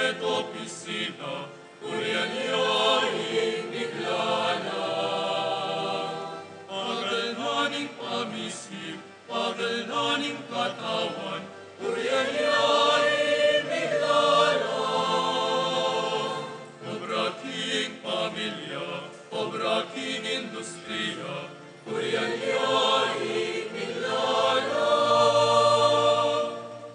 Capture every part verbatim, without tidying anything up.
Ito pisila, kurian ya ing miglala. Pagal na ning pamisil, pagal na ning katawan, kurian ya ing miglala. Obra king pamilya, obra king industriya, kurian ya ing miglala.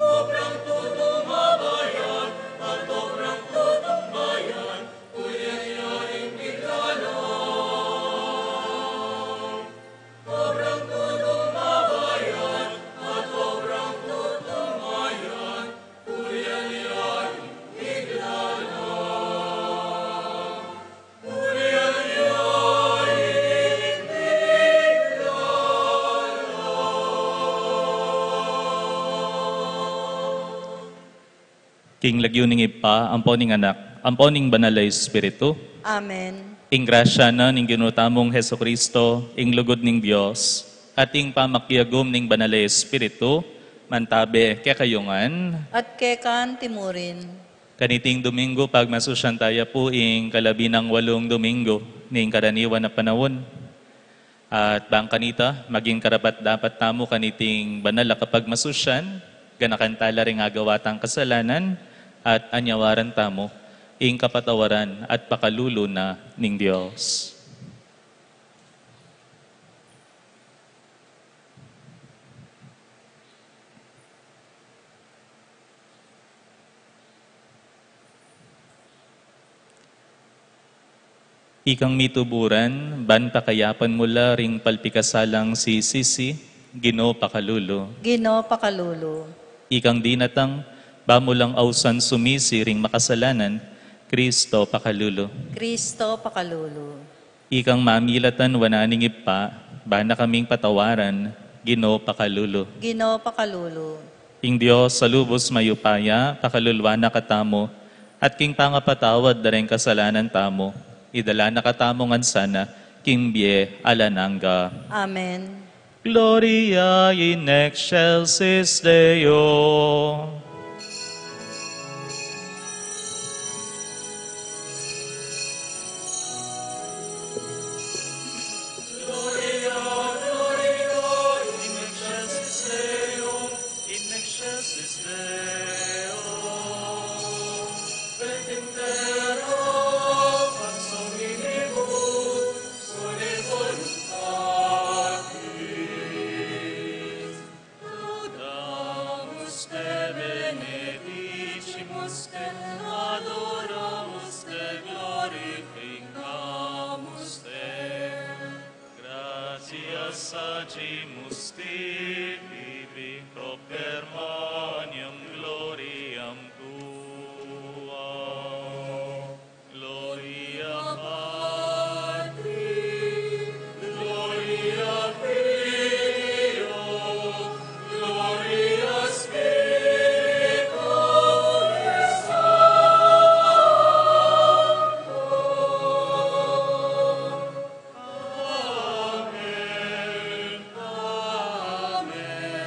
Obrang tutung a bayan, at obrang tutung bayan, kurian ya ing miglala. Obrang tutung a bayan, at obrang tutung bayan, kurian ya ing miglala. King lagyu ning Ibpa, ampo ning Anak, ampo ning Banal a Espiritu. Amen. Ing grasya na ning Ginu tamung Jesucristo, ing lugud ning Dios, at ing pamakiagum ning Banal a Espiritu, mantabe kekayu ngan. At keka naman murin. Kaniting Domingo, pagmasusyan taya pu ing kalabi nang walung Domingo ning karaniwan a panaun. At bang kanita, maging karapat-dapat tamu kaniting banal a kapagmasusyan, ganakan tala ring agawa tang kasalanan, at anyawaran tamu ing kapatawaran at pakalulu na ning Dios. Ikang mituburan, ban pakayapan mu la ring palpikasalang sisisi, Ginu pakalulu. Ginu pakalulu. Ikang dinatang, ba mu lang ausan sumisi ring makasalanan, Kristo pakalulu. Kristo pakalulu. Ikang mamilatan wanan ning Ibpa, ba na kaming patawaran, Ginu pakalulu. Ginu pakalulu. Ing Dios a lubus mayupaya, pakaluluan na katamu, at king pangapatawad da ring kasalanan tamu, idala na katamu ngan sana king bie alang angga. Amen. Gloria in excelsis Deo. Gloria, Gloria in excelsis Deo, in excelsis Deo, et in terra pax hominibus. Laudamus te, benedicimus te, adoramus te, glorificamus te. Gratias agimus tibi pro permaneam gloriam tuam. Gloria Patri, Gloria Filio, Gloria Spiritu Sancto. Amen. Amen.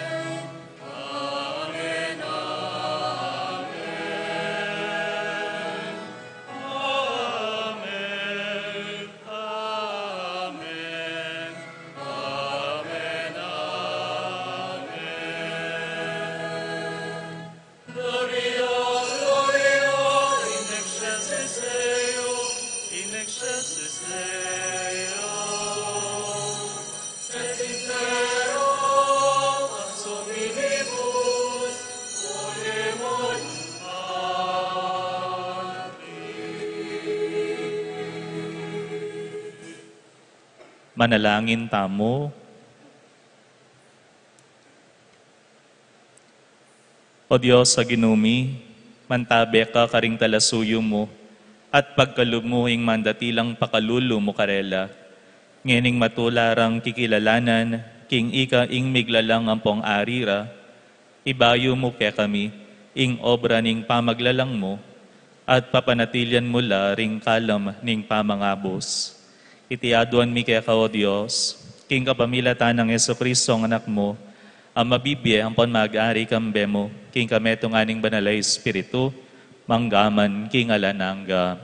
Amen. Amen. Amen. Amen. Gloria, Gloria in excelsis Deo, in excelsis Deo, et in terra pax hominibus. Manalangin tamu. O Dios a Ginu mi, mantabe ka karing talasuyu mu, at pagkalub mu ing mandatilang pakalulu mu karela. Ngening matula rang kikilalanan king ika ing miglalang ampong ari ra, ibayu mu kekami ing obra ning pamaglalang mu, at papanatilian mu la ring kalam ning pamangabus. Iti aduan mi keka, O Dios, king kapamilatan nang Jesucristo a Anak mu, a mabibie ampon mag-ari kambe mu, king kametungan ning Banal a Espiritu, Mangga man king alang angga.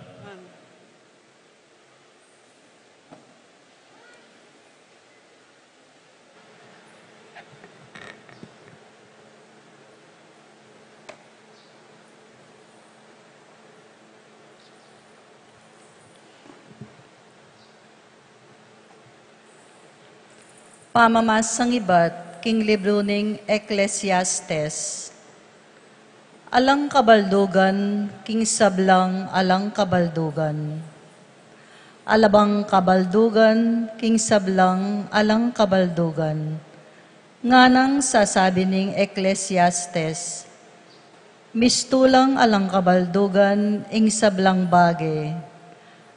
Pamamasang ibat king libru ning Ecclesiastes. Alang kabaldugan king sablang alang kabaldugan. Alabang kabaldugan king sablang alang kabaldugan. Nganang sasabi ning Ecclesiastes, mistulang alang kabaldugan ing sablang bage,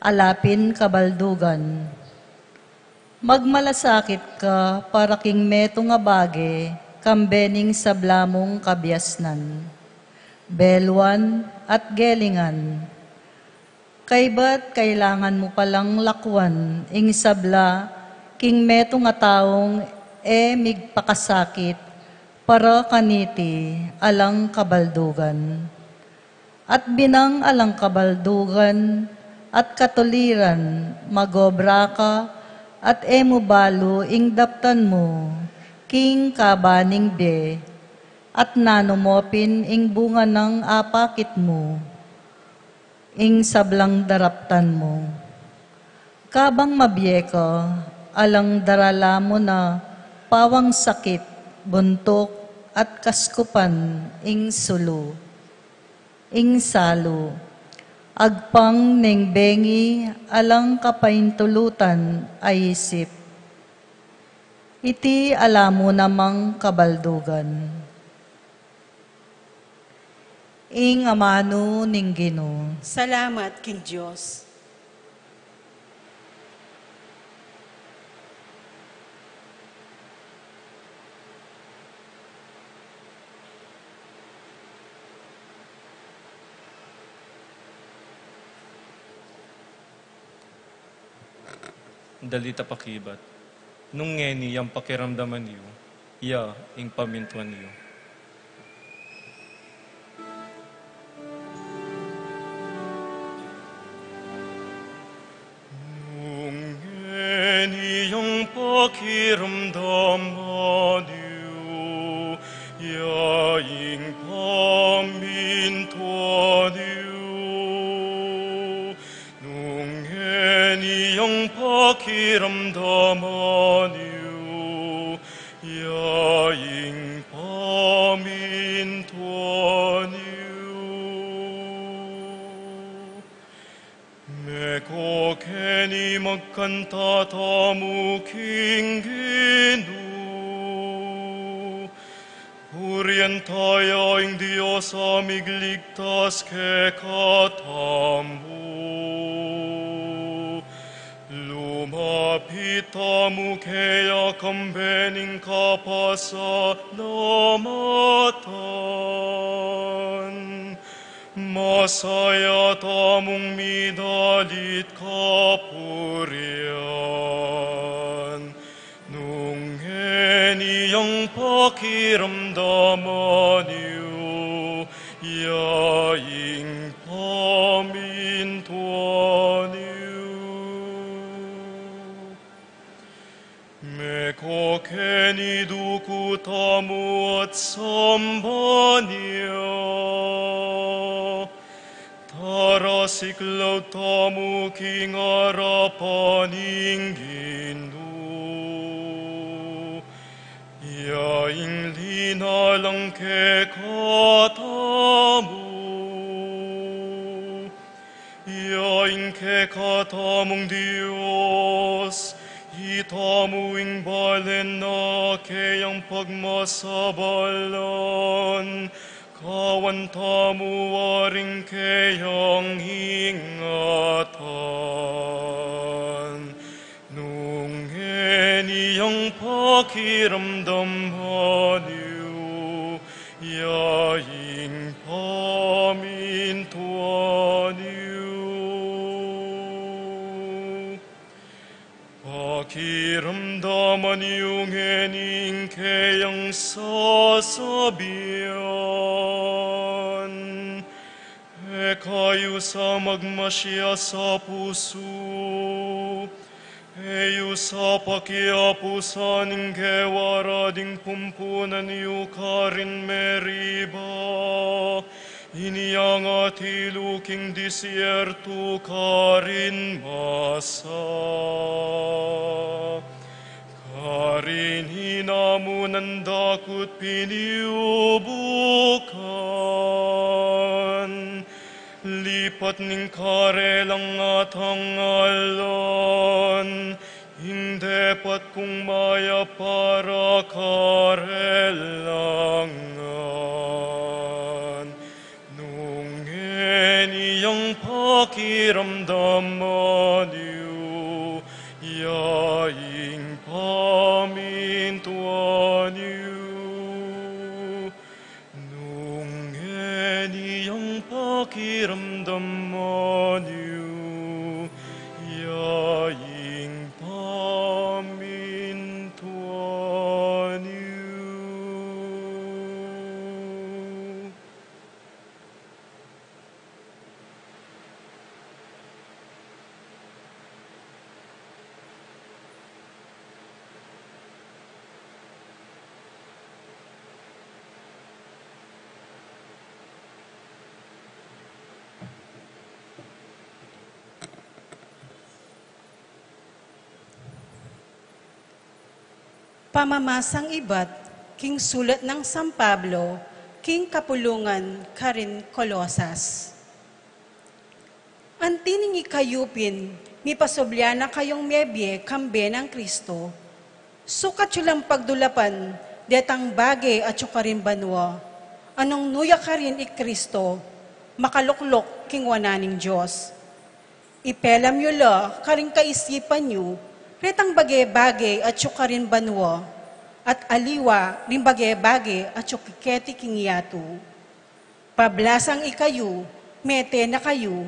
ala pin kabaldugan. Magmalasakit ka para king metung a bage, kambe ning sabla mung kabiasnan, beluan at gelingan. Kaybat kailangan mu palang lakwan ing sabla king metung a taung e migpakasakit para kaniti alang kabaldugan. At binang alang kabaldugan at katuliran magobra ka at e mu balu ing daptan mu king kaba ning bie, at nanu mo pin ing bunga nang apakit mu, ing sablang daraptan mu. Kabang mabie ka, alang darala mu na pawang sakit, buntuk, at kaskupan ing sulu, ing salu. Agpang neng bengi alang kapaintulutan a isip. Iti ala mu namang kabaldugan. Ing amanu ning Ginu. Salamat king Dios. Dalit a pakibat. Nung ngeni yang pakiramdaman yu, ya ing pamintuan yu. Nung ngeni yang pakiramdaman yu, ya ing pamintuan yu. Nung ngeni yang pakiramdaman yu, ya ing pamintuan yu. Meko keni magkanta tamu king Ginu. Purian ta ya ing Dios a migligtas kekatamu. Lumapit tamu keya kambe ning kapasalamatan. Masaya tamung midalit kapurian. Nung ngeni yang pakiramdaman yu, ya ing pamintuan yu. Meko keni duku tamu at samban ya. Tarasiklaud tamu king arapan ning Ginu. Ya ing linalang kekatamu. Ya ing kekatamung Dios, itamu ing balen na keyang pagmasabalan, kawan tamu waring keyang ingatan. Nung ngeni yang pakiramdaman yu, ya ing pamintuan yu. Pakiramdaman yu ngeni ing keyang sasabian. kayu sa magmasias a pusu. E yu sa pakiapusan ing gewa ra ding pumpunan yu karin Meriba, inya atilu king disyertu karin Masa. Karin inamunan dakut piniubukan, lipat ning karelang atangalan, ing depat kung mayap para karelangan. Nung ngeni yang pakiramdaman yu, ya ing pamintuan yu. Nung ngeni yang pakiramdaman yu, ya ing pamintuan yu. Pamamasang ibat king sulat nang San Pablo king kapulungan karin Colosas. Anti ning ikayu pin, mipasubli na kayung mebie kambe nang Kristo, sukat yu lang pagdulapan detang bage atyu karin banua, a nung nu ya karin i Kristo, makalukluk king wanan ning Dios. Ipelam yu la karing kaisipan yu retang bage-bage atyu karin banua, at aliwa ring bage-bage atyu keti king yatu. Pablasang ikayu, mete na kayu,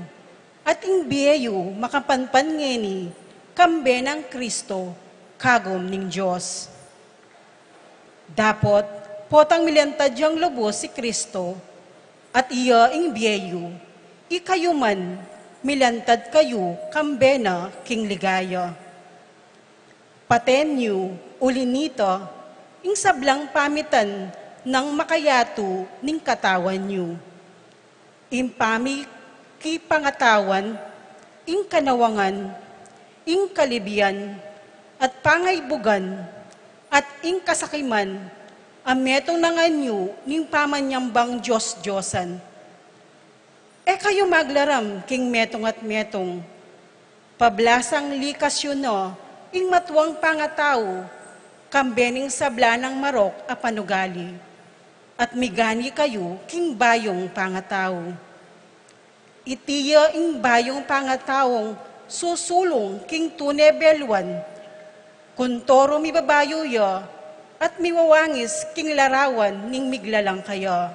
at ing bie yu makapanpan ngeni kambe nang Kristo, kagum ning Dios. Dapot, potang milantad yang lubus i Kristo, at iya ing bie yu, ikayu man, milantad kayu kambe na king ligaya. Paten yu, uli nita, ing sablang pamitan nang makayatu ning katawan yu. Ing pamikipangatawan, ing kanawangan, ing kalibian, at pangaibugan, at ing kasakiman, a metung na ngan yu ning pamanyambang dios-diosan. E kayu maglaram king metung at metung. Pablasang likas yu na ing matuang pangatau, kambe ning sabla nang marok a panugali, at migani kayu king bayung pangatau. Iti ya ing bayung pangataung susulung king tune beluan, kuntoru mibabayu ya at miwawangis king larawan ning miglalang kaya.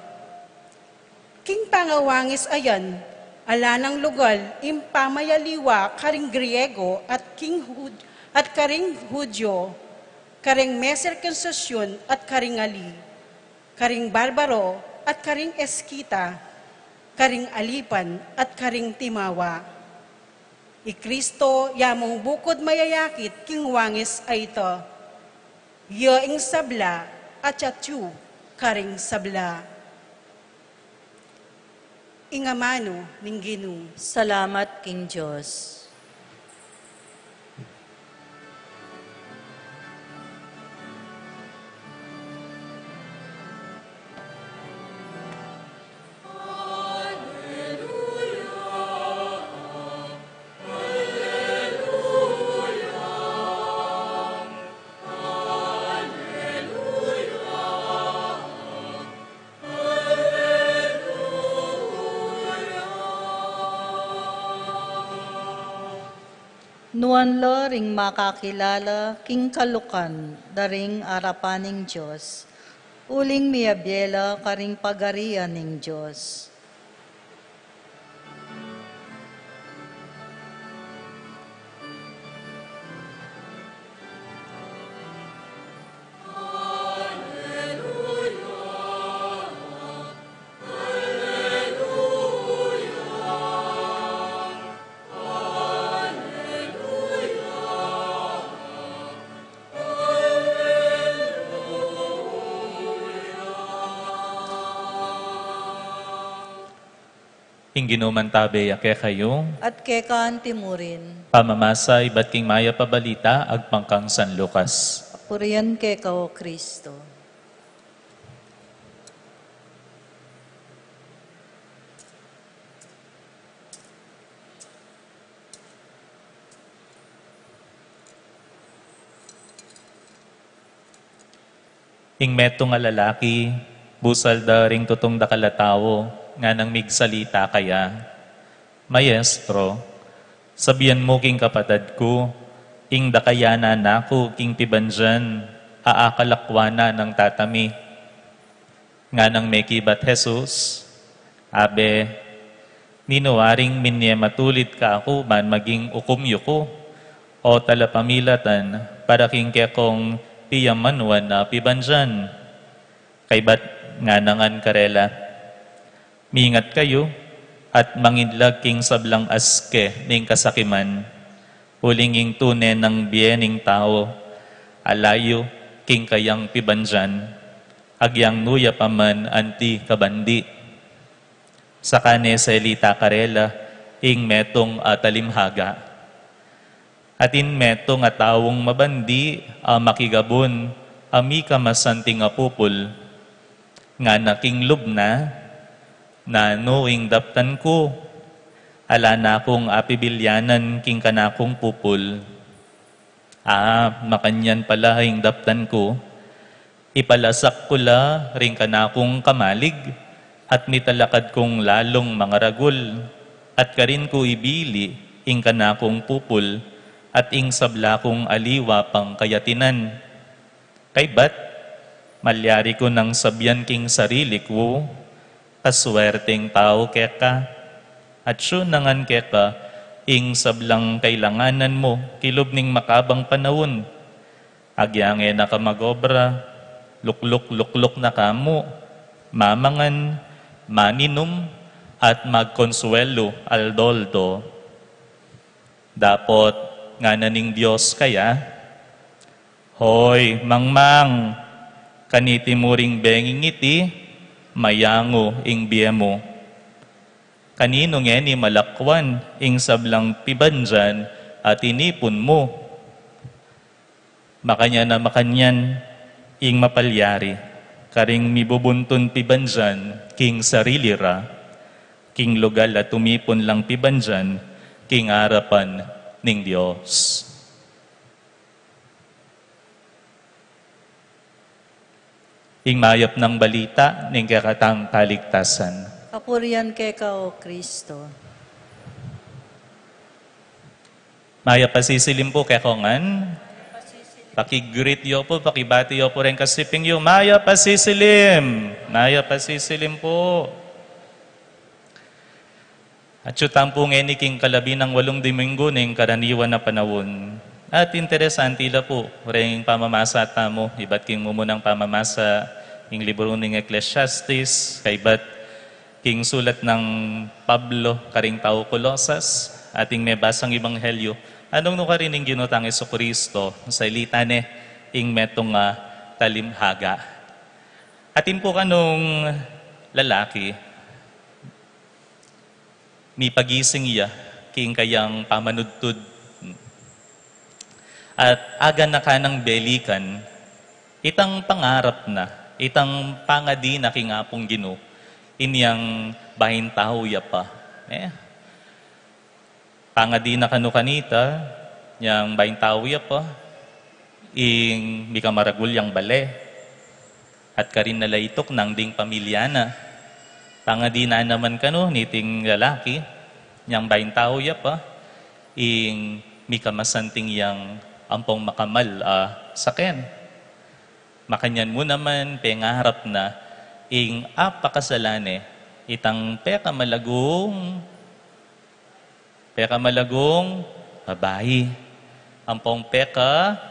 King pangawangis a yan, ala nang lugal ing pamayaliwa karing Griego at king Hud-, at karing Hudyo, karing mesirkunsisyun at karing ali, karing barbaro at karing Eskita, karing alipan at karing timawa. I Kristo ya mung bukud mayayakit king wangis a ita. Ya ing sabla atyu karing sabla. Ing amanu ning Ginu. Salamat king Dios. Nuan la ring makakilala king kalukan da ring arapan ning Dios, uling miyabie la karing pagarian ning Dios. Ing Ginu mantabe ya kekayu. At keka antimurin. Pamamasa ibat king mayap a balita agpang kang San Lucas. Kapurian keka, O Kristo. Ing metung a lalaki, busal da ring tutung dakal a tau, nganang migsalita kaya, "Maestro, sabian mu king kapatad ku, ing dakayan na ku king pibandian a akalakwan na nang tata mi." Nganang mekibat Jesus, "Abe, ninu waring minye matulid kaku ban maging ukum yu ku, o talapamilatan para king kekong piyamanuan a pibandian?" Kaybat ngana ngan karela, "Mingat kayu, at manginlag king sablang aske ning kasakiman, uling ing tune nang bie ning tau, ala yu king kayang pibandian, agyang nu ya pa man anti kabandi." Saka ne selita karela ing metung a talimhaga. Atin metung a taung mabandi a makigabun a mikamasanting a pupul. Ngana king lub na, "Nanu ing daptan ku? Ala na kung apibilyanan king kanakung pupul. A, makanyan pala ing daptan ku. Ipalasak ku la ring kanakung kamalig, at mitalakad kung lalung mangaragul, at karin ku ibili ing kanakung pupul, at ing sabla kung aliwa pang kayatinan. Kaybat, malyari ku nang sabian king sarili ku, 'Paswerteng tau keka, at syu na ngan keka ing sablang kailanganan mu kilub ning makabang panaun.' Agyang e na ka magobra, lukluk-lukluk na ka mu, mamangan, maninum, at magkonsuelo aldo-aldo." Dapot ngana ning Dios kaya, "Hoy mangmang, kaniti mu ring benging iti, mayangu ing bie mu. Kaninu ngeni malakwan ing sablang pibandian a tinipun mu?" Makanyan a makanyan ing mapalyari karing mibubuntun pibandian king sarili ra, king lugal a tumipun lang pibandian king arapan ning Dios. Ing mayap nang balita ning kekatang kaligtasan. Kapurian keka, O Kristo. Mayap a sisilim pu kekongan. Paki-greet yu pu, pakibati yu pu ring kasiping yu. Mayap a sisilim. Mayap a sisilim pu. Atyu tamu pu ngeni king kalabi nang walung Dominggu ning karaniwan a panaun. At interesante la pu ring pamamasa tamu, ibat king mumunang pamamasa ning libru ning Ecclesiastes, kaybat king sulat nang Pablo karing tau Colosas, ating mebasang ebanghelyu, nung nukarin ing Ginu tang Jesucristo, selita ne ing metung a talimhaga. Atin pu kanung lalaki, mipagising ya king kayang pamanudtud. At aganaka nang belikan, itang pangarap na, itang pangadi na king Apung Ginu, inyang baintau ya pa. Eh? Pangadi na kanu kanita, inyang baintau ya pa, ing mikamaragul yang bale. At karin na la ituknang ding pamilya na. Pangadi na naman kanu niting lalaki, inyang baintau ya pa, ing mikamasanting yang ampong makamal a saken. Makanyan mu naman pengarap na ing apakasalan ne, itang pekamalagung Pekamalagung babai. Ampong pekamaputi,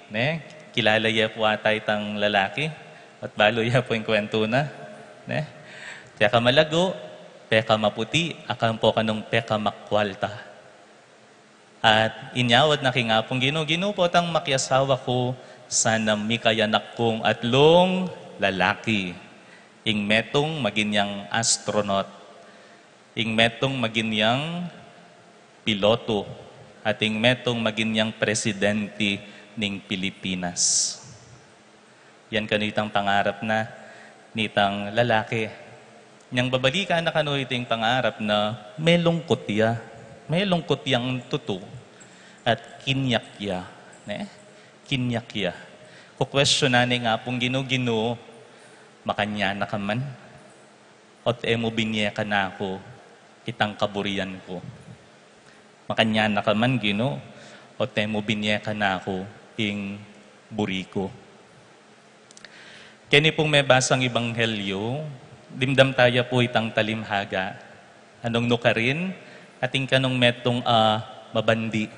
ne? Kilala ye pu ata itang lalaki. At balu ye pu ing kwentu na, ne? Pekamalagu, pekamaputi, akampo kanung pekamakwalta. At inyawad na king Apung Ginu, Ginu, potang makiasawa ku, sana mikayanak kung atlung lalaki. Ing metung magin yang astronaut, ing metung magin yang piloto, at ing metung magin yang presidente ning Pilipinas. Yan kanu itang pangarap na nitang lalaki. Nyang babalikan na kanu iting pangarap na, melungkut ya. Melungkut yang tutu. At kinyak ya, ne? Kinyak ya. Kukwestiyonan ne ing Apung Ginu, Ginu, makanyan na ka man? O't e mu binie kanaku itang kaburian ku? Makanyan na ka man, Ginu, o't e mu binie kanaku ing buri ku? Keni pung mebasang ebanghelyo, dimdam taya pu itang talimhaga. Anung nukarin, atin kanung metung a mabandi,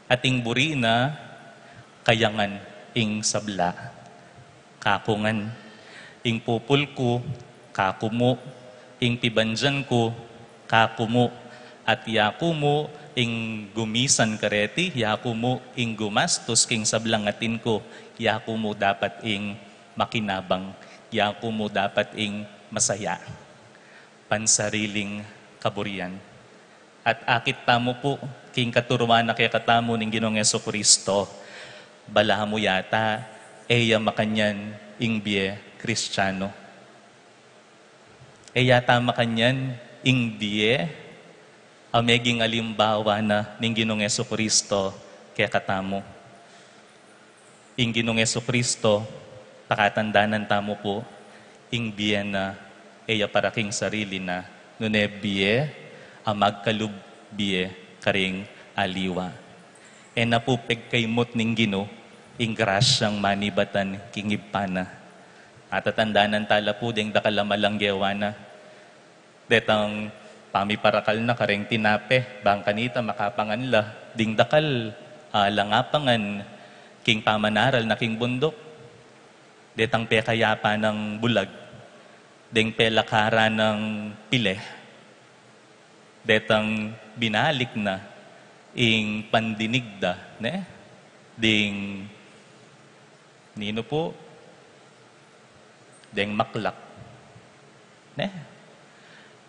atin buri na, kayangan ing sabla. Kaku ngan, ing pupul ku, kaku mu, ing pibandian ku, kaku mu, at yaku mu ing gumisan kareti, yaku mu ing gumastus king sablang atin ku, yaku mu dapat ing makinabang, yaku mu dapat ing masaya. Pansariling kaburian. At akit tamu pu king katuruan na kekatamu ning Ginung Jesucristo, balamu yata e ya makanyan ing bie Kristiyanu. E yata makanyan ing bie a meging alimbawa na ning Ginung Jesucristo kekatamu. Ing Ginung Jesucristo, pakatandanan tamu pu, ing bie na e ya para king sarili na, nune bie a magkalub bie karing aliwa. E na pu pegkaimut ning Ginu ing grasyang manibatan king Ibpa na. Atatandanan tala pu deng dakal a malanggewa na, detang pamiparakal na kareng tinape, bang kanita makapangan la, ding dakal, ah, langapangan king pamanaral na king bunduk, detang pekayapa nang bulag, deng pelakaran nang pile, detang binalik na ing pandinig da, ne? Ding ninu pu, deng maklak. Ne?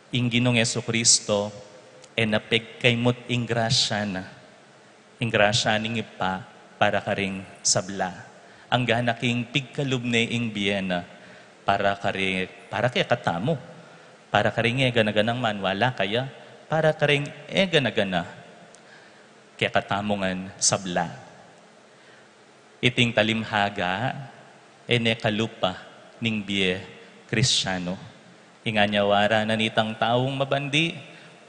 Ing Ginung Jesucristo, e na pegkaimut ing grasya na, ing grasya ning Ibpa para karing sabla. Anggana king pigkalub ne ing bie na para kari, para kekatamu, para karing e gana-ganang maniwala kaya, para karing e gana-gana kekatamu ngan sabla. Iting talimhaga, e ne kalupa ning bie Kristiyanu. Ing anyawara na nitang taung mabandi,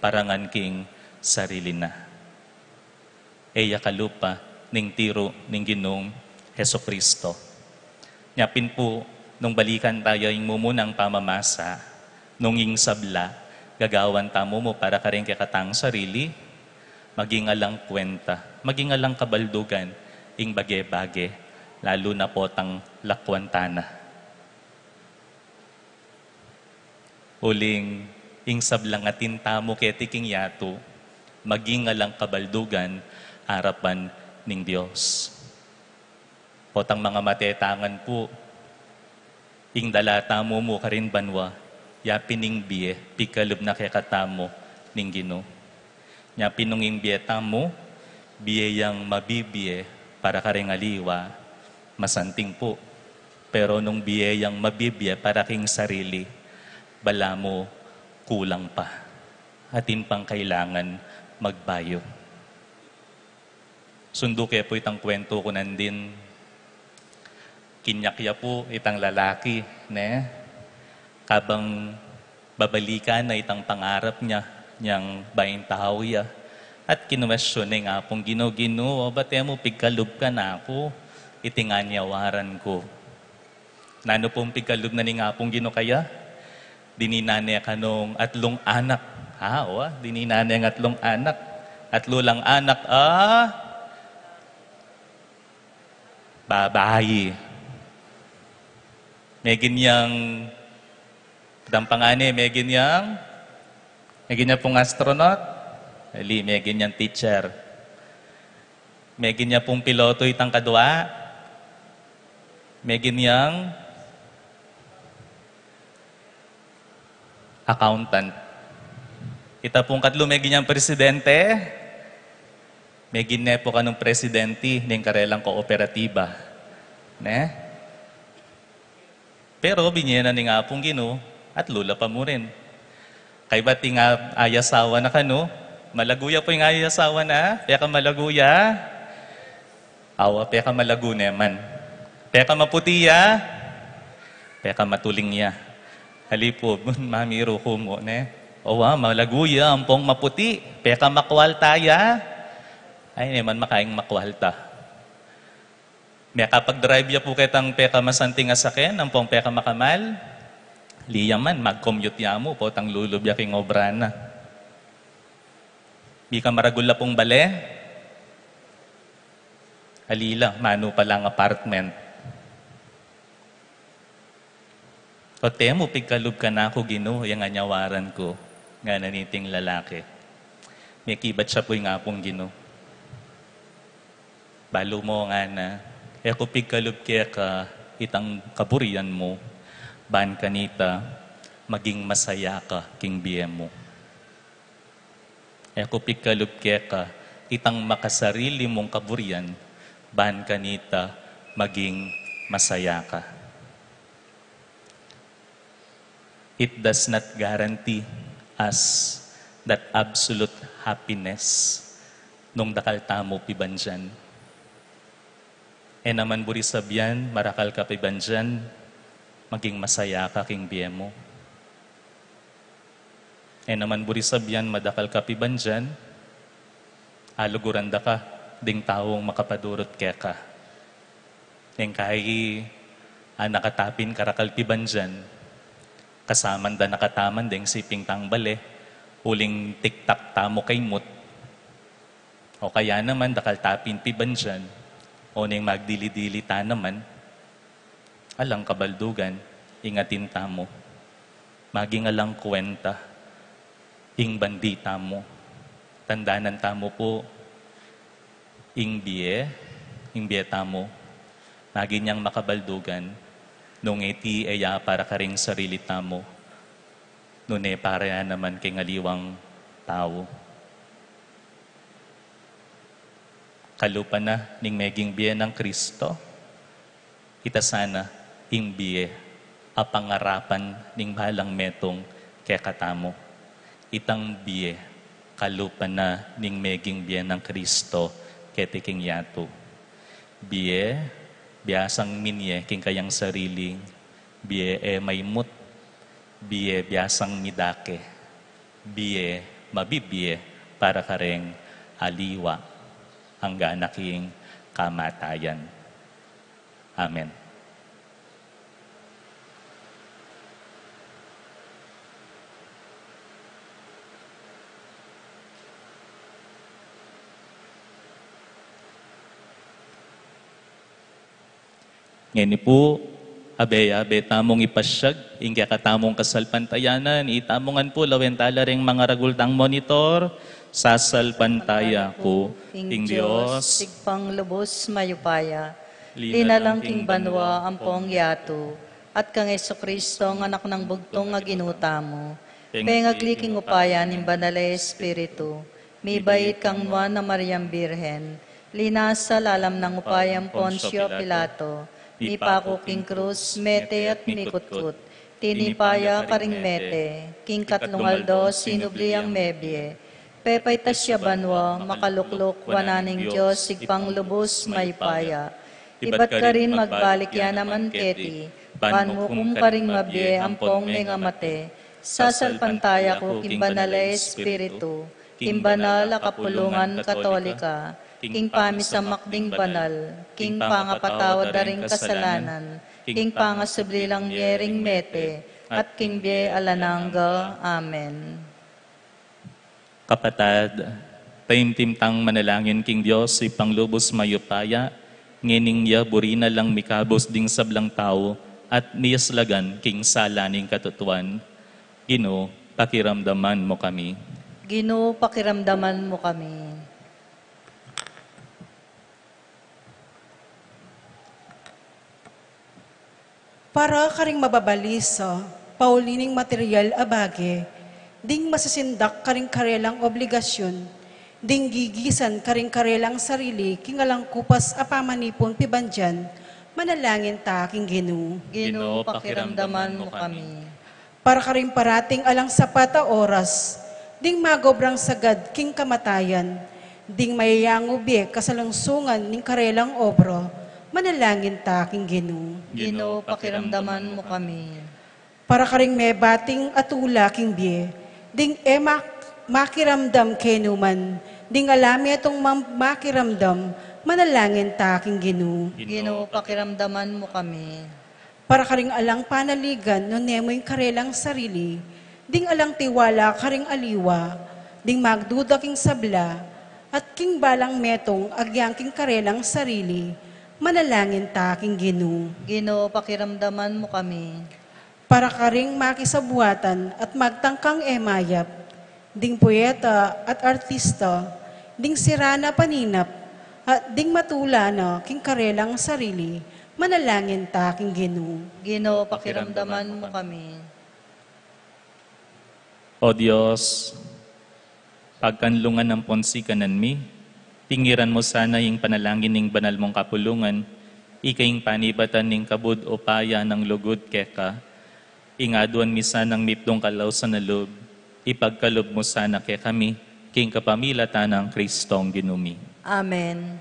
para ngan king sarili na. E ya kalupa ning tiru ning Ginung Jesucristo. Nya pin pu, nung balikan taya ing mumunang pamamasa, nung ing sabla, gagawan tamu mu para karing kekatang sarili, maging alang kwenta, maging alang kabaldugan ing bage-bage, lalu na potang lakwan tana. Uling ing sablang atin tamu keti king yatu, maging alang kabaldugan arapan ning Dios. Potang mangamate tangan pu, ing dala tamu mu karin banua, ya pin ing bie, pigkalub na kekatamu ning Ginu. Nya pin nung ing bie tamu, bie yang mabibie para karing aliwa, masanting pu. Pero nung bie yang mabibie para king sarili, balamu kulang pa. Atin pang kailangan magbayu. Sundu ke pu itang kwentu ku nandin. Kinyak ya pu itang lalaki, ne? Kabang babalikan na itang pangarap nya, nyang baing tau ya. At kinuwestiyon ne ing Apung Ginu, Ginu, o ba't e mu pigkalub kanaku iting anyawaran ku? Nanu pung pigkalub na ning Apung Ginu kaya? Dininan ne kanung atlung anak. Ha, o, dininan ne ing atlung anak. Atlu lang anak, a, babai. Megin yang, dampangane, megin yang, megin yang pung astronaut? Ali, megin yang teacher. Megin yang pung piloto itang kadua? Megin yang accountant. Ita pung katlu, meging yang presidente, meging ne pu kanung presidente ning karelang kooperatiba. Ne? Pero binye na ning Apung Ginu, at lula pa mu rin. Kaybat ing a-, ayasawa na kanu, malagu ya pu ing ayasawa na, peka malagu ya, awa, peka malagu ne man. Peka maputi ya, peka matuling ya. Ali pu, mamiru ku mu, ne? Awa, malagu ya ampong maputi, peka makwalta ya. Ay, ne man makaing makwalta. Mekapag-drive ya pu ketang pekamasanting a saken, ampong pekamakamal. Liyaman, mag-commute ya mu, potang lulub ya king obra na. Mika maragul la pung bale. Ali la, manu pa lang apartment. O te mu, pigkalub kanaku, Ginu, yang anyawaran ku, ngana niting lalaki. Mekibat ya pu ing Apung Ginu. Balu mu, ngana, e ku pigkalub keka itang kaburian mu, ban kanita maging masaya ka king bie mu. E ku pigkalub keka itang makasarili mung kaburian, ban kanita maging masaya ka. It does not guarantee us that absolute happiness nung dakal tamu pibandian. E naman buri sabian, marakal ka pibandian, maging masaya ka king bie mu. E naman buri sabian, madakal ka pibandian, aluguran da ka ding taung makapadurut keka. Neng kai, a nakatapin karakal pibandian, kasaman da na kataman deng siping tang bale, uling tiktak tamu kaimut. O kaya naman, dakal tapin pibandian, o neng magdili-dili ta naman, alang kabaldugan ing atin tamu. Maging alang kuwenta ing bandi tamu. Tandanan tamu pu, ing bie, ing bie tamu, maging yang makabaldugan, nung iti e ya para karing sarili tamu, nune para ya naman king aliwang tau. Kalupa na ning meging bie nang Kristo, ita sana ing bie a pangarapan ning balang metung kekatamu. Itang bie, kalupa na ning meging bie nang Kristo keti king yatu. Bie, biasang minye king kayang sarili, bie e maimut, bie biasang midake, bie mabibie para kareng aliwa, angga na king kamatayan. Amen. Ngeni pu, abe-abe tamung ipasiag ing kekatamung kasalpantayanan. Itamu ngan pu, lawen tala reng mangaragul tang monitor. Sasalpantaya ku king Dios, Ibpang lubus mayupaya, linalang king banua ampong yatu, at kang Jesucristo, a Anak nang bugtung a Ginu tamu, pengagli king upaya ning Banal a Espiritu, mibait kang Nuan a Mariang Birhen, linasa lalam nang upayang Poncio Pilato, mipaku king krus, mete at mikutkut, tinipa ya karing mete, king katlung aldo sinubli yang mebie, pepaitas ya banua, makalukluk wanan ning Dios Ibpang lubus mayupaya. Ibat karin magbalik ya naman keti, ban mukum karing mabie ampong mengamate. Sasalpantaya ku king Banal a Espiritu, king banal a kapulungan Katolika, king pamisamak ding banal, king pangapatawad da ring kasalanan, king pangasubli lang mie ring mete, at king bie alang angga. Amen. Kapatad, taimtim tang manalangin king Dios Ibpang lubus mayupaya, ngening ya buri na lang mikabus ding sablang tau at miyaslagan king sala ning katutuan. Ginu, pakiramdaman mu kami. Ginu, pakiramdaman mu kami. Para karing mababalisa, Pauli ning material a bage, ding masisindak karing karelang obligasyun, ding gigisan karing karelang sarili king alang kupas a pamanipun pibandian, manalangin ta king Ginu. Ginu, pakiramdaman mu kami. Para karing parating alang sapat a oras, ding magobrang sagad king kamatayan, ding mayayangu bie kasalungsungan ning karelang obra, manalangin ta king Ginu. Ginu, pakiramdaman mu kami. Para karing mebating atula king bie, ding e mak-, makiramdam kenu man, ding ala metung mam-, makiramdam, manalangin ta king Ginu. Ginu, pakiramdaman mu kami. Para karing alang panaligan nune mu ing karelang sarili, ding alang tiwala karing aliwa, ding magduda king sabla, at king balang metung agyang king karelang sarili, manalangin ta king Ginu. Ginu, pakiramdaman mu kami. Para karing makisabuatan at magtangkang e mayap, ding puweta at artista, ding sira na paninap, at ding matula na king karelang sarili, manalangin ta king Ginu. Ginu, pakiramdaman mu kami. O Dios, pagkanlungan ampon sikanan mi, tingiran mu sana ing panalangin ning banal mung kapulungan, ika ing panibatan ning kabud upaya nang lugud keka, ing aduan mi sanang mipdung kalausan a lub, ipagkalub mu sana kekami, king kapamilatan nang Kristong Ginu mi. Amen.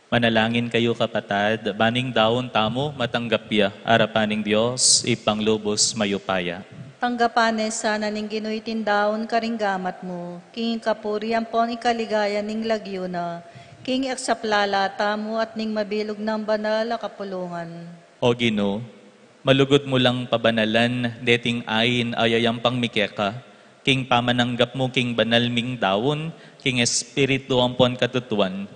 Manalangin kayu, kapatad, ban ing daun tamu matanggap ya arapan ning Dios, Ibpang lubus mayupaya. Tanggapan ne sana ning Ginu iting daun karing gamat mu, king kapurian ampon ing kaligayan ning lagyu na, king iksaplala tamu at ning mabilug nang banal a kapulungan. O Ginu, malugud mu lang pabanalan deting ain a yayampang mi keka, king pamananggap mu king banal ming daun, king espiritu ampon katutuan,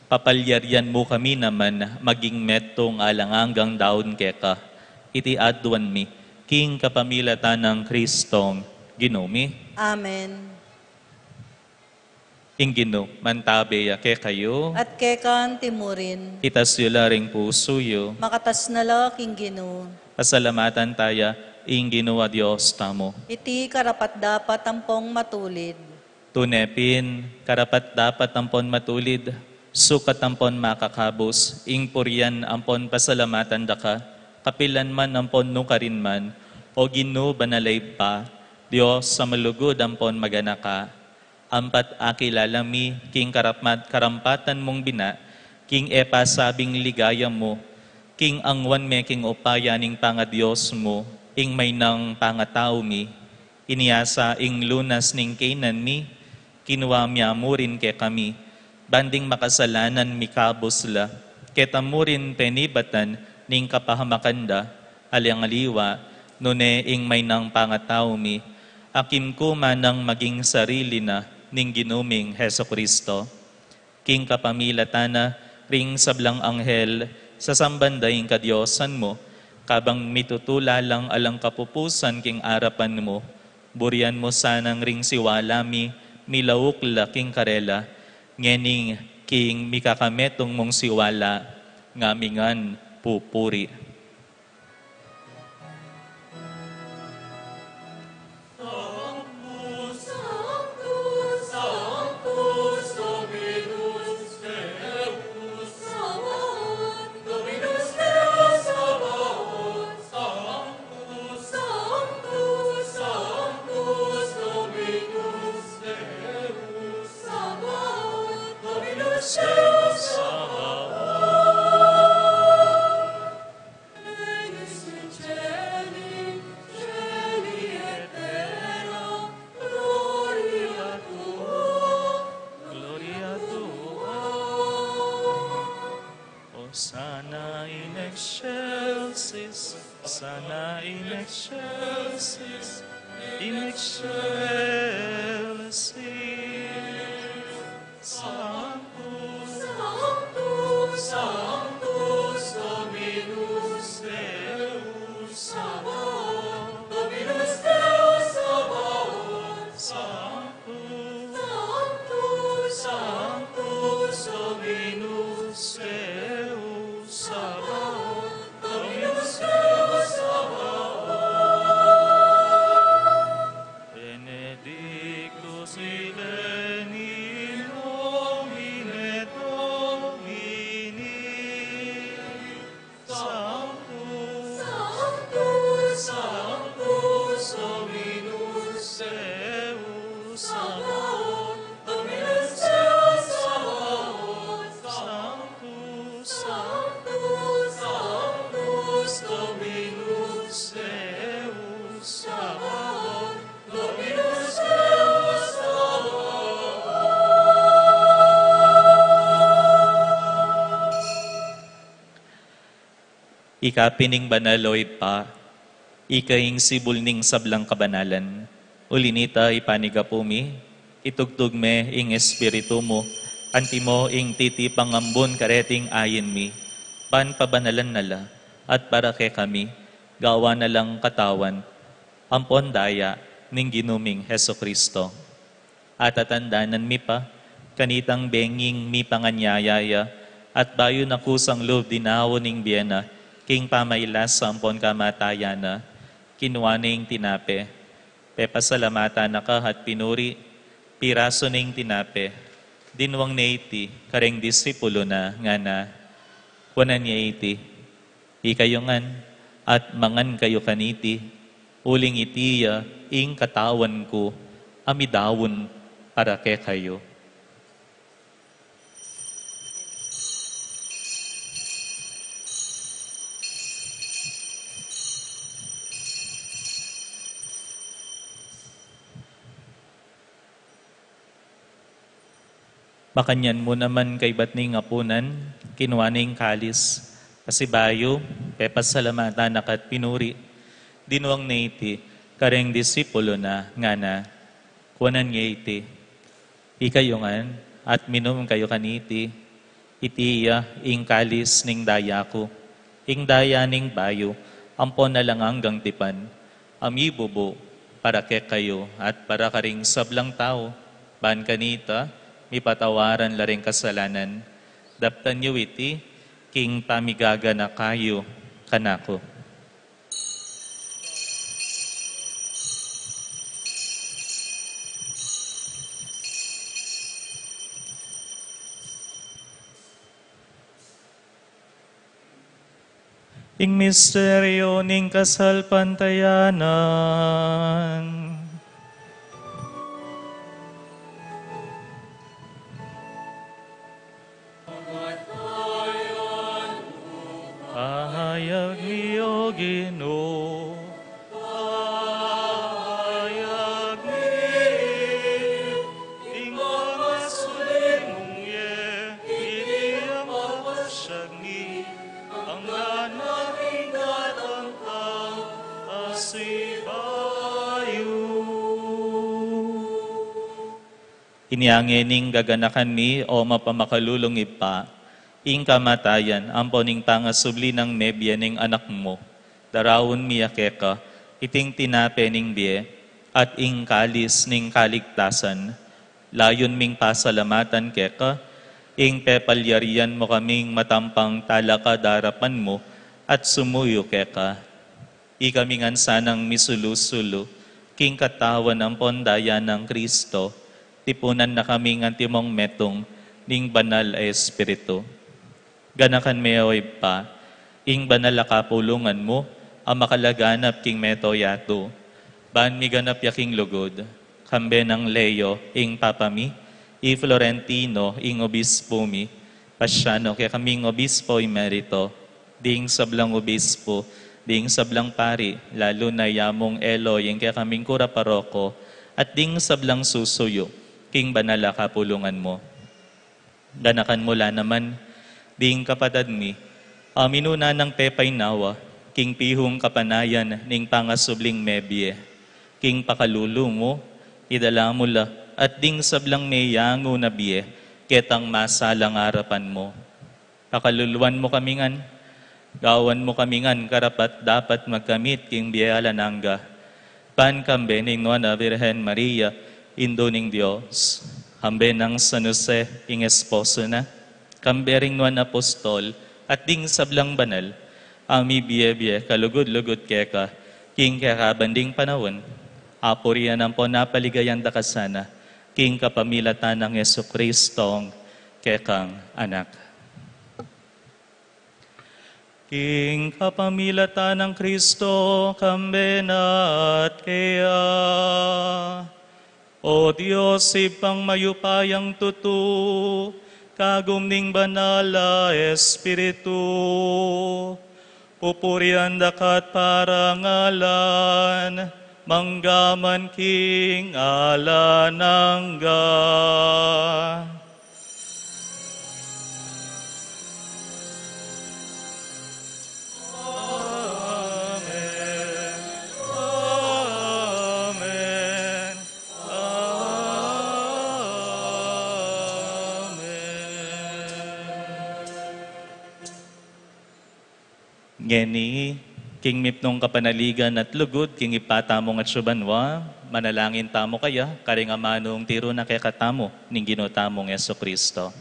papalyarian mu kami naman maging metung alang anggang daun keka. Iti aduan mi, king kapamilatan nang Kristong Ginu mi. Amen. Ing Ginu mantabe ya kekayu. At keka naman murin. Itas yu la ring pusu yu. Makatas na la king Ginu. Pasalamatan taya ing Ginu a Dios tamu. Iti karapat-dapat ampon matulid. Tune pin, karapat-dapat ampon matulid, sukat ampon makakabus, ing purian ampon pasalamatan da ka, kapilan man ampon nukarin man, O Ginu, banal a Ibpa, Dios a malugud ampon maganaka. Ampat akilala mi king karamat-, karampatan mung bina, king e pasabing ligaya mu, king angwan me king upaya ning pangadios mu, ing maynang pangatau mi, inyasa ing lunas ning kaynan mi, kinua mi murin kekami, ban ding makasalanan mikabus la, keta murin penibatan ning kapahamakan da, alang aliwa, nune ing maynang pangatau mi, akim ku manang maging sarili na ning Ginu ming Jesucristo. King kapamilatan na ring sablang anghel, sasamban da ing kadiosan mu, kabang mitutula lang alang kapupusan king arapan mu, burian mu sanang ring siwala mi, milauk la king karela, ngening king mikakametung mung siwala, ngami ngan pupuri. Hosanna in excelsis, Hosanna in excelsis, in excelsis. Sanctus, Sanctus, Sanctus Dominus Deus Sabaoth, Dominus Deus Sabaoth, Sanctus, Sanctus, Sanctus Dominus Deus Sabaoth, Dominus Deus Sabaoth. Benedictus veni in nomine Domini. Sanctus, Sanctus, Sanctus Dominus Deus Sabaoth, Dominus Deus Sabaoth, Sanctus, Sanctus, Sanctus Dominus Deus Sabaoth, Dominus Deus Sabaoth. Ika pin ing banal, o Ibpa, ika ing sibul ning sablang kabanalan. Uli nita, ipanyawad mi, itugtug me ing Espiritu mu, antimo ing titipang ambun kareting ain mi, ban pabanalan na la, at para kekami, gawan na lang katawan ampon daya ning Ginu ming Jesucristo. Atatandanan mi pa, kanitang benging mipanganyaya ya, at bayu na kusang lub dinaun ing bie na, king pamailasa ampon kamatayan na, kinua ne ing tinape, pepasalamatan na ka at pinuri, pirasu ne ing tinape, dinwang ne iti kareng disipulu na, ngana, kuanan ye iti, ikayu ngan, at mangan kayu kaniti, uling iti ya ing katawan ku, a midaun para kekayu. Makanyan mu naman kaybat ning apunan, kinua ne ing kalis, pasibayu, pepasalamatan na ka at pinuri, dinuang ne iti kareng disipulu na, ngana: Kuanan ye iti, ikayu ngan, at minum kayu kaniti. Iti ya ing kalis ning daya ku, ing daya ning bayu ampon alang anggang tipan, a mibubu para kekayu at para karing sablang tau, ban kanita mipatawaran la ring kasalanan. Daptan yu iti king pamigaganaka yu kanaku. Ing misteryu ning kasalpantayanan. Pahayag mi, O Ginu, pahayag mi, ing pangasubli mung ye, iti ing papasyag mi, angga na ing datang ka, pasibayu. Inya ngening gaganakan mi, o mapamakalulung Ibpa, ing kamatayan ampon ing pangasubli nang mebie ning Anak mu. Daraun mi ya keka iting tinape ning bie at ing kalis ning kaligtasan. Layun ming pasalamatan keka ing pepalyarian mu kaming matampang talakad arapan mu at sumuyu keka. Ikami ngan sanang misulu-sulu king katawan ampon daya nang Kristo, tipunan na kaming antimong metung ning Banal a Espiritu. Ganakan me, O Ibpa, ing banal a kapulungan mu a makalaganap king mabilug a yatu, ban miganap ya king lugud, kambe nang Leo ing Papa mi, i Florentino ing Obispo mi, Paciano kekaming Obispo Emerito, ding sablang obispo, ding sablang pari, lalu na i Among Eloy ing kekaming kura paroko, at ding sablang susuyu king banal a kapulungan mu. Ganakan mu la naman ding kapatad mi a minuna nang pepainawa king pihung kapanayan ning pangasubling mebie, king pakalulu mu, idala mu la, at ding sablang meyangu na bie ketang masalang arapan mu. Pakaluluan mu kami ngan, gawan mu kami ngan karapat-dapat magkamit king bie alang angga, ban kambe ning Nuan a Virgen Maria, Indu ning Dios, kambe nang San Jose ing esposo na, kambe ring nuan a apostol at ding sablang banal a mibie-bie kalugud-lugud keka king kekaban ding panaun, apurian ampon apaligayan da ka sana king kapamilatan nang Jesucristong kekang Anak. King kapamilatan nang Kristo, kambe na at keya, O Dios, Ibpang mayupayang tutu, kagum ning Banal a Espiritu, pupurian da ka at parangalan, mangga man king alang angga. Amen. Amen. Amen. Ngeni, king mipnung kapanaligan at lugud king Ibpa tamung atsu banua, manalangin tamu kaya, karing amanung tiru na kekatamu ning Ginu tamung Jesucristo.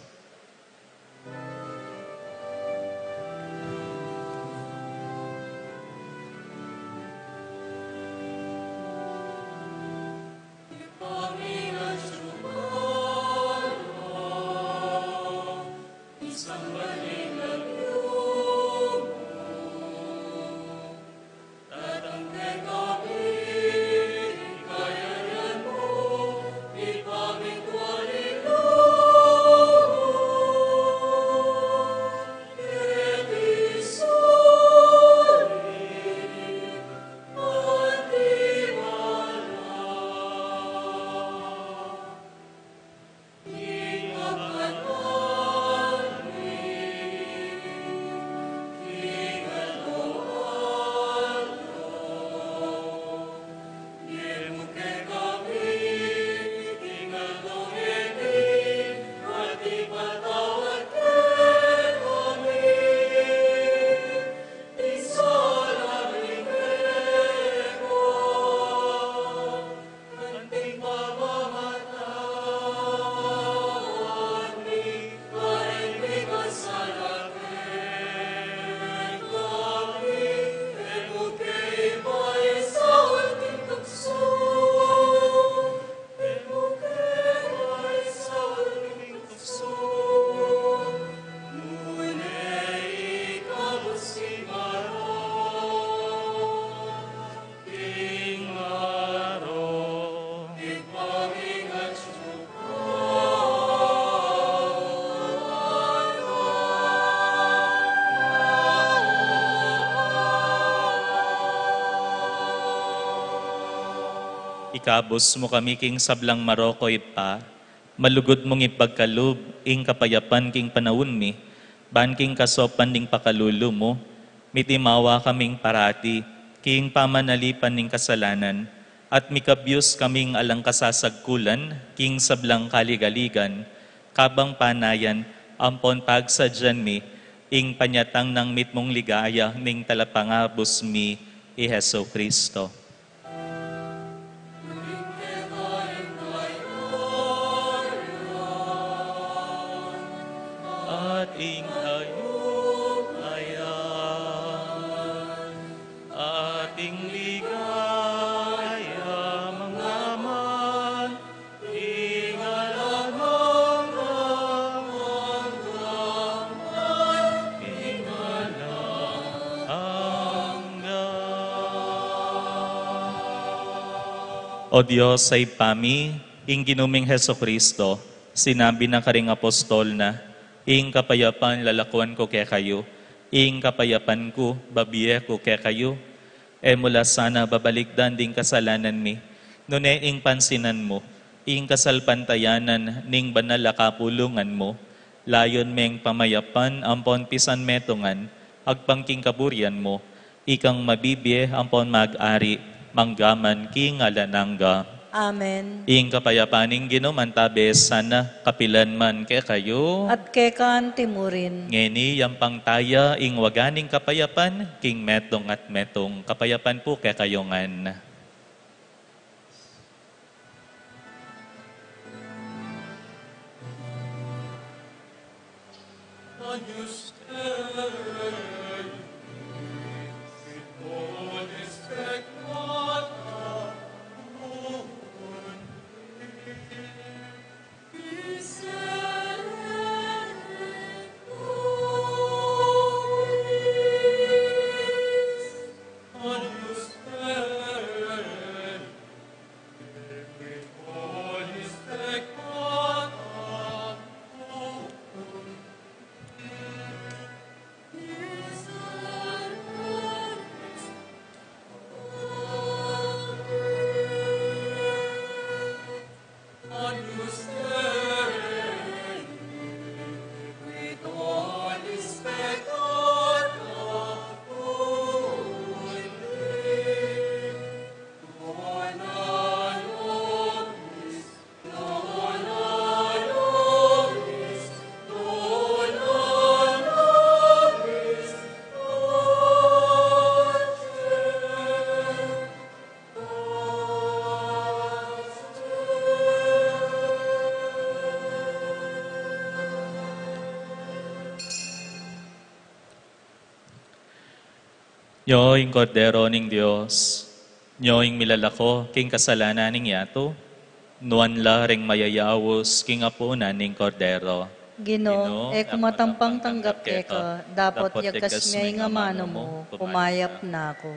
Ikabus mu kami king sablang marok, Ibpa, malugud mung ipagkalub ing kapayapan king panaun mi, ban king kasaupan ning pakalulu mu, mitimawa kaming parati king pamanalipan ning kasalanan, at mikabyus kaming alang kasasagkulan king sablang kaligaligan, kabang panayan ampon pagsadyan mi ing panyatang nang mitmung ligaya ning Talapangabus mi, i Jesucristo. Ating kayupayan, ating ligaya, mangaman, ing alang angga, ing alang angga. O Dios a Ibpa mi, ing Ginu ming Jesucristo, sinabi na karing apostol na, "Ing kapayapan lalakuan ku kekayu, ing kapayapan ku babie ku kekayu." E mu la sana babalikdan ding kasalanan mi, nune ing pansinan mu ing kasalpantayanan ning banal a kapulungan mu, layun meng pamayapan ampon pisanmetungan agpang king kaburian mu, ikang mabibie ampon mag-ari manggaman king alang angga. Amen. Ing kapayapan ning Ginu mantabe sana kapilan man kekayu. At keka anti mu rin. Ngeni yampang taya ing waga ning kapayapan king metung at metung. Kapayapan pu kekayu ngan. Nyo ing Kordero ning Dios, nyo ing milalako king kasalanan ning yatu, nuan la ring mayayaus king apunan ning Kordero. Ginu, e ku matampang tanggap keka, dapot yagkas me ing amanu mu, kumayap na ku.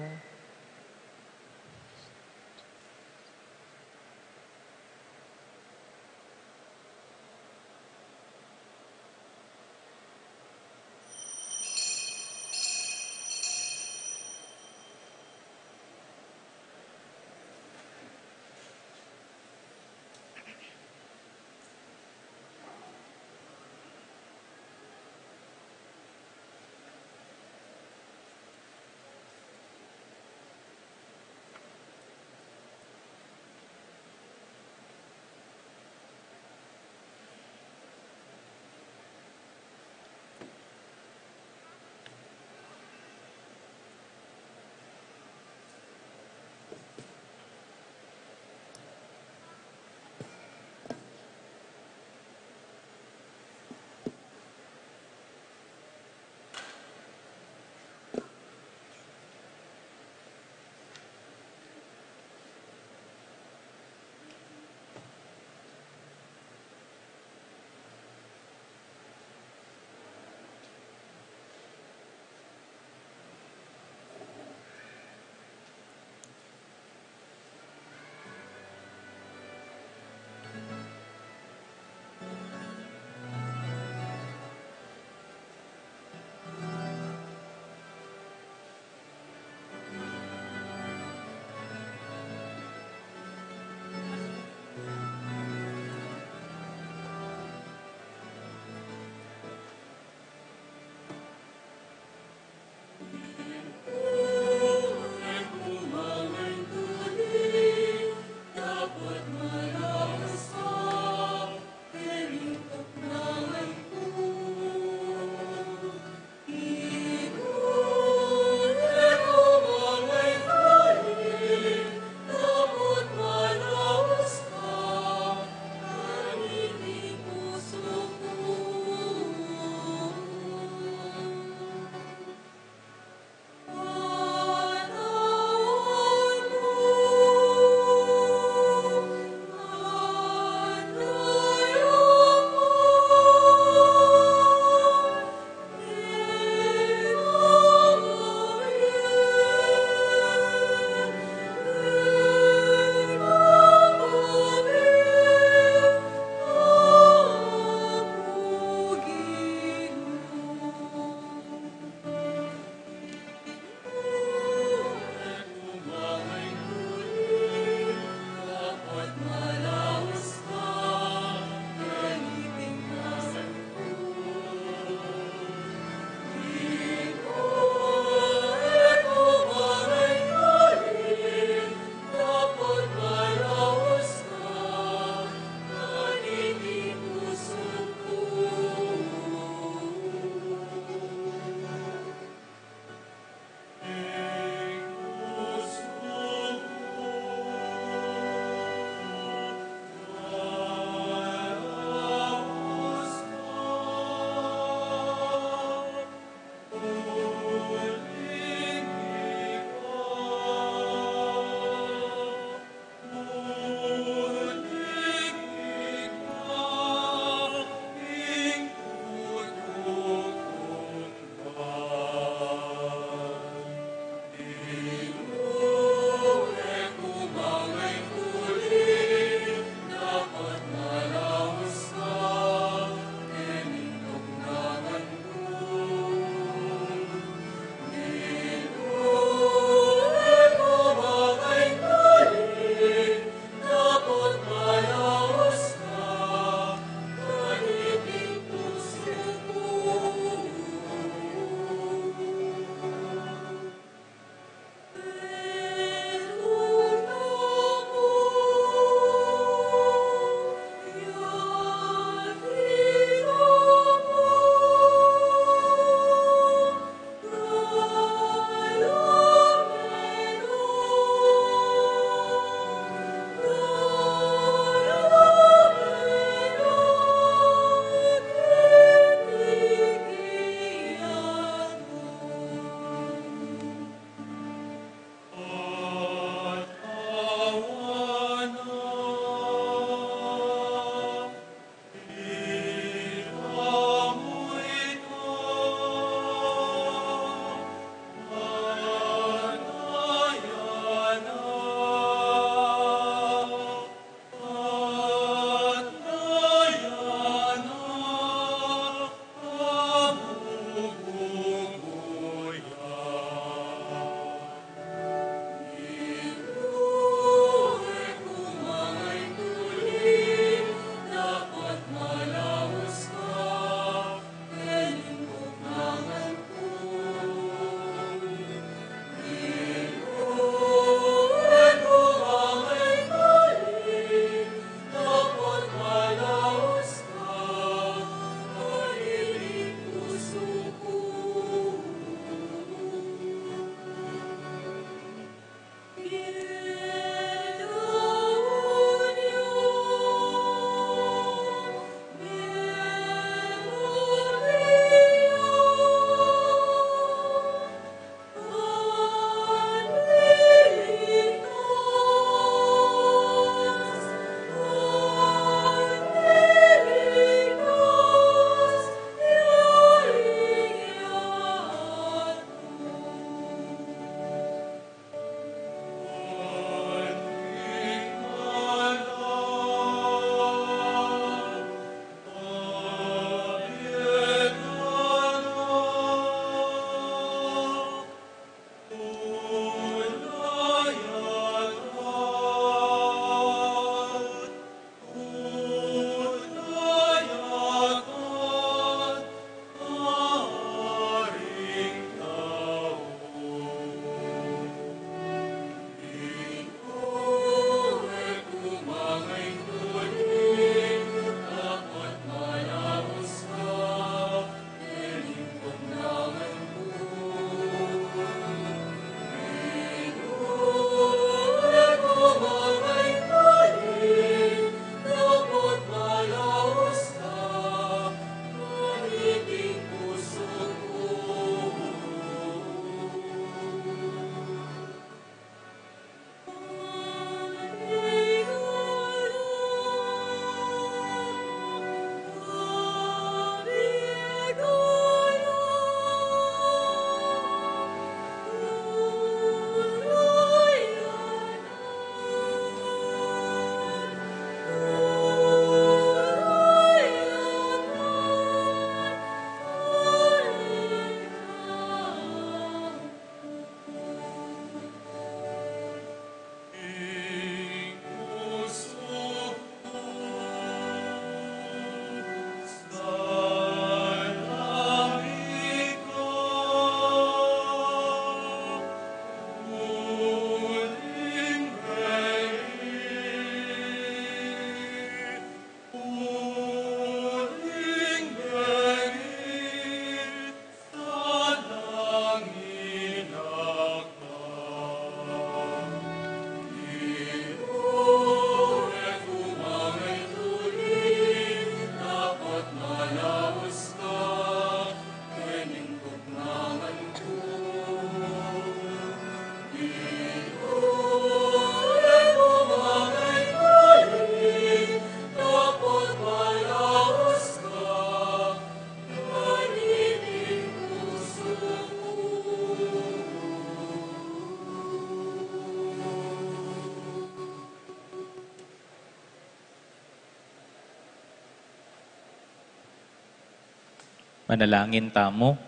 Manalangin tamu.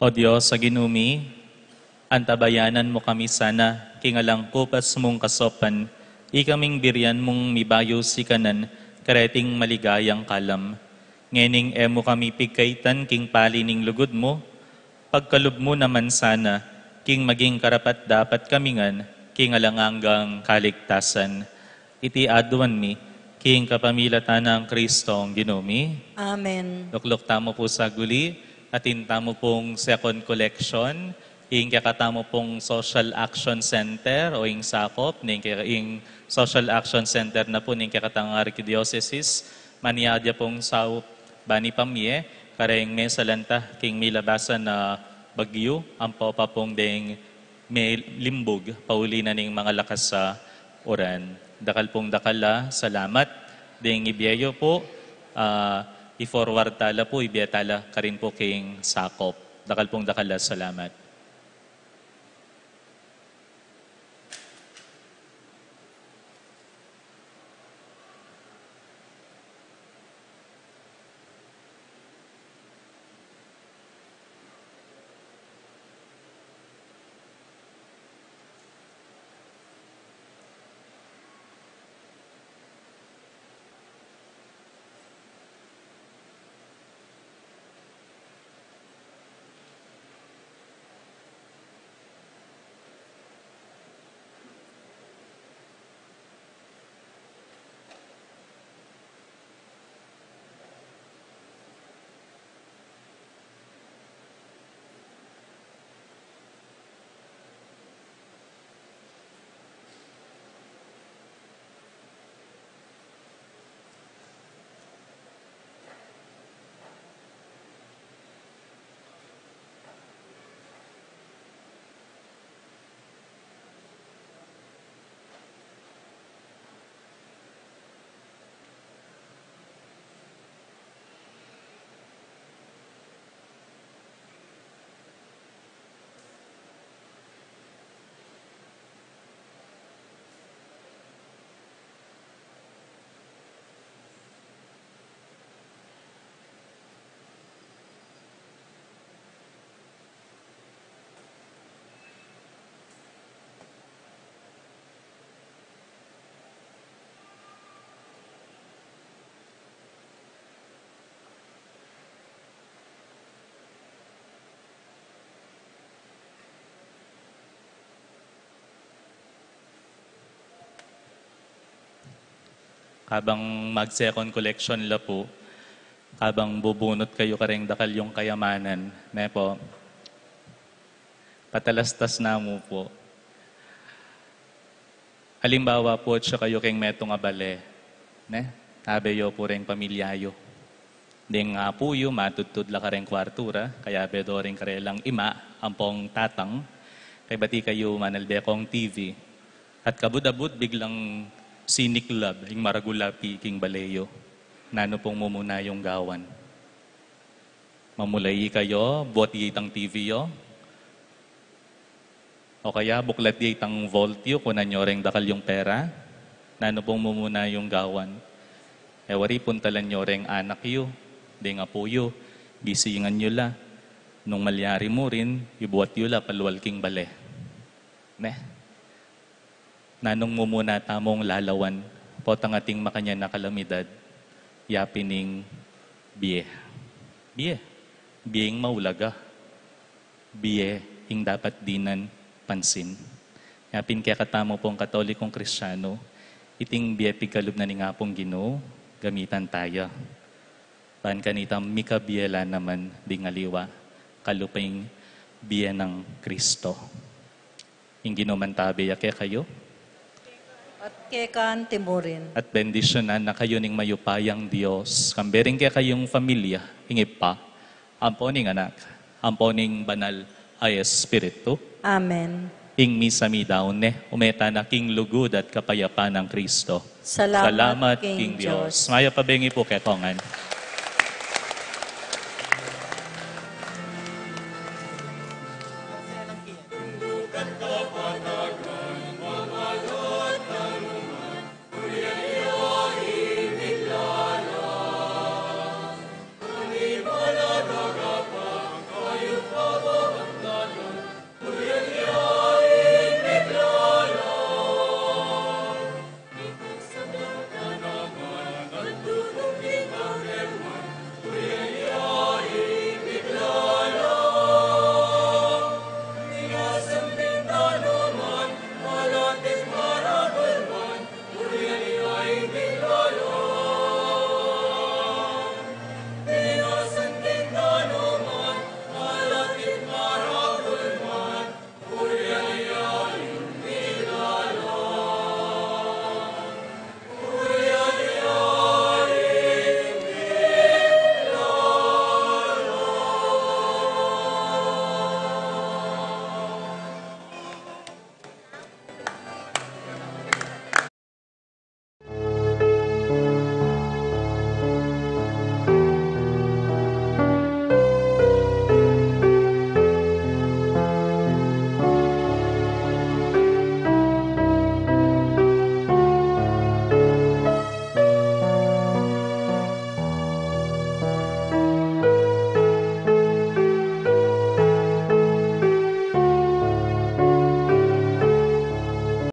O Dios a Ginu mi, antabayanan mu kami sana king alang kupas mung kasopan, ikaming birian mung mibayu sikanan kareting maligayang kalam. Ngening e mu kami pigkaitan king pali ning lugud mu, pagkalub mu naman sana king maging karapat-dapat kami ngan king alang anggang kaligtasan. Iti aduan mi king kapamilatan nang Kristong Ginu mi. Amen. Lukluk tamu pu saguli, atin tamu pung second collection, ing kekatamu pung Social Action Center o ing sakop ning ke-, ing Social Action Center na pu ning kekatang arkidiosesis, maniadya pung saup bani pamie kareng mesalanta king milabasan a bagyu, ampo pa pung deng melimbug pauli na ning mangalakas a uran. Dakal pung dakal a salamat deng ibie yu pu, ah, i-forward tala pu, ibie tala karin pu king sakop. Dakal pung dakal a salamat. Kabang mag-second collection la pu, kabang bubunut kayu kareng dakal yung kayamanan, ne pu? Patalastas na mu pu. Alimbawa pu, atsu kayu keng metung a bale, ne? Abe yu pu reng pamilya yu. Deng apu yu, matudtud la kareng kwartu ra, kayabe do reng karelang ima, ampong tatang, kay bati kayu manalbe kong T V. At kabud-abud, biglang siniklab ing maragul a piki king bale yu. Nanu pung mumuna yung gawan? Mamulai kayu, buat ye itang T V yu? O kaya buklat ye itang vault yu, kunan yu reng dakal yung pera? Nanu pung mumuna yung gawan? E wari puntalan yu reng anak yu, deng apu yu, bisingan yu la. Nung malyari murin, ibuat yu la palual king bale. Ne? Nanung mumuna tamung lalawan potang ating makanyan a kalamidad? Ya pin ing bie. Bie. Bie ing maulaga. Bie ing dapat dinan pansin. Ya pin kekatamu pung Katolikong Kristiyanu, iting bie pigkalub na ning Apung Ginu, gamitan taya. Ban kanita mikabie la naman ding aliwa, kalupa ing bie nang Kristo. Ing Ginu mantabe ya kekayu. At keka anti mu rin. At bendisyunan na kayu ning mayupayang Dios, kambe ring kekayung familia, ing Ibpa, ampo ning Anak, ampo ning Banal a Espiritu. Amen. Ing misa mi daun ne, ume tana king lugud at kapayapan nang Kristo. Salamat king Dios. Mayap a bengi pu kekongan.